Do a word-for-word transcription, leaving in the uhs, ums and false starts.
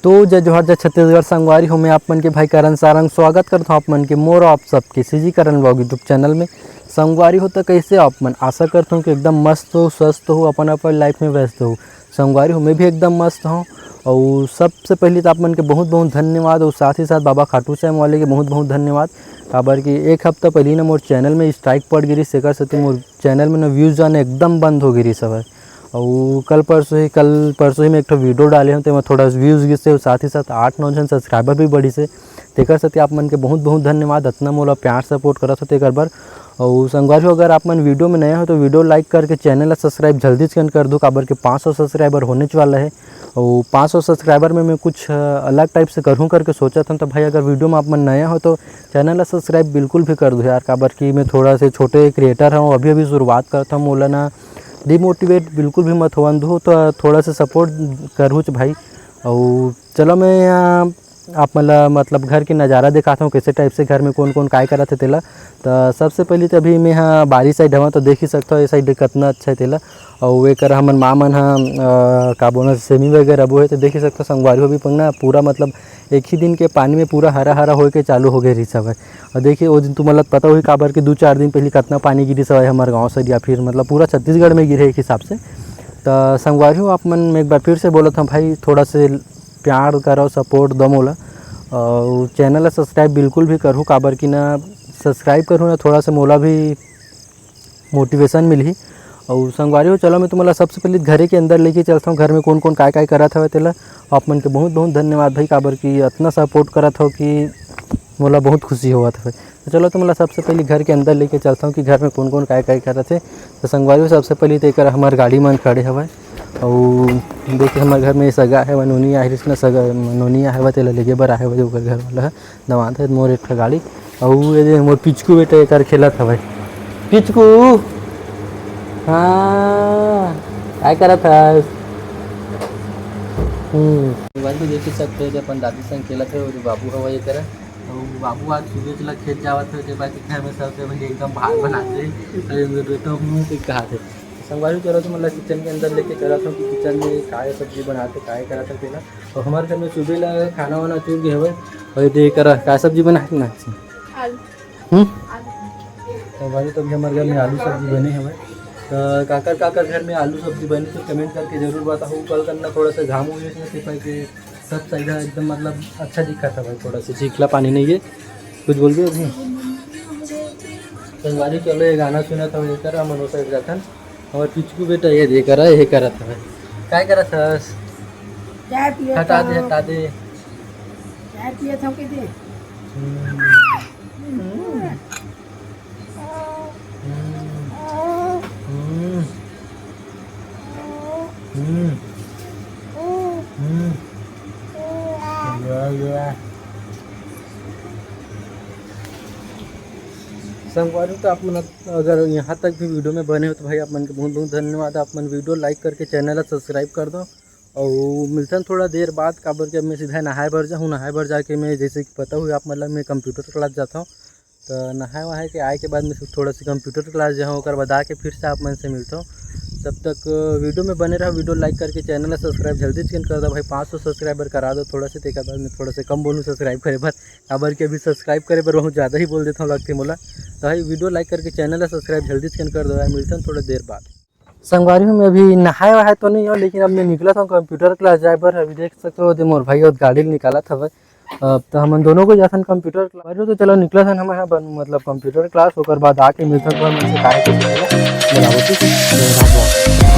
तो जय जोहार, जय छत्तीसगढ़। संगवारी हो, मैं आप मन के भाई करण सारंग स्वागत करत हूँ आप मन के मोर आप सबके सीजी करण vlog YouTube चैनल में। संगवारी हो, तो कैसे आप मन? आशा करत हूँ कि एकदम मस्त हो, स्वस्थ हो, अपन अपन लाइफ में व्यस्त हो। संगवारी हो, मैं भी एकदम मस्त हूँ। और सबसे पहले तो आप मन के बहुत बहुत धन्यवाद और साथ ही साथ बाबा खाटू श्याम वाले के बहुत बहुत धन्यवाद, काबर कि एक हफ्ता पहले ना मोर चैनल में स्ट्राइक पड़ गिरी, सेकर सेती मोर चैनल में ना व्यूज जाना एकदम बंद हो गिरी सब। और कल परसों ही कल परसों ही मैं एक ठो वीडियो डाले हूँ, तेमा थोड़ा व्यूज गिसे और साथ ही साथ आठ नौ जन सब्सक्राइबर भी बढ़िस हे। तेकर सेती आप मन के बहुत बहुत धन्यवाद, अतना मोला प्यार सपोर्ट करत हो तेकर बर। और संगवारी हो, अगर आप मन वीडियो में नया हो तो वीडियो लाइक करके चैनल ला सब्सक्राइब जल्दी से कर दो, काबर के पाँच सौ सब्सक्राइबर होने वाला है। और पाँच सौ सब्सक्राइबर में मैं कुछ अ, अलग टाइप से करूँ करके सोचत हूँ। तो भाई, अगर वीडियो में आप मन नया हो तो चैनल ला सब्सक्राइब बिल्कुल भी कर दो यार, काबर कि मैं थोड़ा से छोटे क्रिएटर हूँ, अभी अभी शुरुआत करत हूँ। मोला ना डिमोटिवेट बिल्कुल भी मत होवन दो, तो थोड़ा से सपोर्ट करूच भाई। और चलो, मैं यहाँ आप मन ला मतलब घर के नज़ारा दिखात हूँ, कैसे टाइप से घर में कौन कौन काय करत है तेला। तो सबसे पहले तो अभी मैं यहाँ बारी साइड हवा, तो देख ही सकता हो ये साइड कितना अच्छा है तेला। और एकर हमन माँ मन ह अ, का बोलना, सेमी वगैरह बोए, तो देख ही सकता हो संगवारी हो, अभी पंगना पूरा मतलब एक ही दिन के पानी में पूरा हरा हरा होए के चालू हो गए रही सब है। और देखिए, वो दिन तुम्हारा पता हुई काबर कि दो चार दिन पहले कितना पानी गिरी सब है हमारे गाँव से, या फिर मतलब पूरा छत्तीसगढ़ में गिरे एक हिसाब से। तो संगवारी हो, आप मन में एक बार फिर से बोलत हूँ भाई, थोड़ा से प्यार करो, सपोर्ट दो मोला। और चैनल ला सब्सक्राइब बिल्कुल भी करूँ, काबर कि ना सब्सक्राइब करूँ ना, थोड़ा सा मोला भी मोटिवेशन मिलही। और संगवारी हो, चलो मैं तुम्हारा सबसे पहले घरे के अंदर लेके चलता हूँ, घर में कौन कौन काय काय करत हवे तेला। आप मन के बहुत बहुत धन्यवाद भाई, काबर कि इतना सपोर्ट करत हो कि मोला बहुत खुशी होवत हवे। तो चलो तुम्हारा सबसे पहले घर के अंदर लेके चलता हूँ कि घर में कौन कौन काय काय करत है। तो संगवारी हो, सबसे पहले तो एकर हमार गाड़ी मन खड़े हवय। और देखिए, हमारे घर में सगा है, नोनी आ रही ना, सगा नोनी आ है, तेला लेके बर आए हवय, ओकर घर वाला है, दमाद है मोर एक ठो गाड़ी। और ये दे मोर पिचकू बेटा एकर खेलत हवय। पिचकू, हाँ, काय करत हस? हम्म, मोबाइल में देख ही सकते हो, अपन दादी संग खेलत है, और बाबू हवय एकर। और बाबू आज सुबह चला खेत जावत है, के बाद घर में सबसे पहले एकदम भात बनाते हैं। अरे मेरे बेटा हूँ, तो कहा थे संगवारी, चलो तो मतलब किचन के अंदर लेके चला था कि किचन में काय सब्जी बनाते, काय करा था तेला। और हमारे घर में सुबह ला खाना वाना चुर गए हवे। और ये देख करा काय सब्जी बना है ना? आलू। हम्म? आलू। संगवारी, तो अभी हमारे घर में आलू सब्जी बने हवे। तो काकर काकर घर में आलू सब्जी बनी तो कमेंट करके जरूर बताओ। कल करना थोड़ा सा घाम हुई है, तो के सब साइड एकदम मतलब अच्छा दिखा था भाई, थोड़ा सा चीखला पानी नहीं है। कुछ बोल दो अभी। संगवारी, चलो ये गाना सुना था, ये करा, हम उस साइड जाथन। हमारे पिचकू बेटा ये दे करा, ये करा था भाई। काय करा था? चाय पिए हटा दे, था। हटा दे। चाय पिए था के दे। हम्म। हम्म। हम्म। हम्म। हम्म। हम्म। या, या। संगवारी, तो आप मन अगर यहाँ तक भी वीडियो में बने हो तो भाई, आप मन के बहुत बहुत धन्यवाद। आप मन वीडियो लाइक करके चैनल ला सब्सक्राइब कर दो। और मिलथन थोड़ा देर बाद, काबर के मैं सीधा नहाए बर जाहूँ। नहाए बर जाके मैं, जैसे कि पता हुई आप मन ला, मैं कंप्यूटर क्लास जाता हूँ। तो नहाए वहाए के आए के बाद मैं थोड़ा सा कंप्यूटर क्लास जाहूँ, ओकर बाद आके फिर से आप मन से मिलता हूँ। तब तक वीडियो में बने रहो, वीडियो लाइक करके चैनल ला सब्सक्राइब जल्दी से कर दो भाई, पाँच सौ सब्सक्राइबर करा दो थोड़ा से, तेकर बाद मैं थोड़ा से कम बोलूँ सब्सक्राइब करे बर, काबर कि अभी सब्सक्राइब करे बर बहुत ज़्यादा ही बोल देता हूँ लगथे मोला। तो भाई, वीडियो लाइक करके चैनल ला सब्सक्राइब जल्दी से कर दो यार, मिलथन थोड़ा देर बाद। संगवारी हो, मैं अभी नहाए वहाए तो नहीं हो, लेकिन अब मैं निकला था कंप्यूटर क्लास जाए बर। अभी देख सकते हो, दे मोर भाई और गाड़ी निकाला था भाई। अब तो हमन दोनों को जाथन कंप्यूटर क्लास। तो चलो निकला था हम यहाँ बन, मतलब कंप्यूटर क्लास, ओकर बाद आके मिलथन तो हमन से काहे के बराबर ठीक है।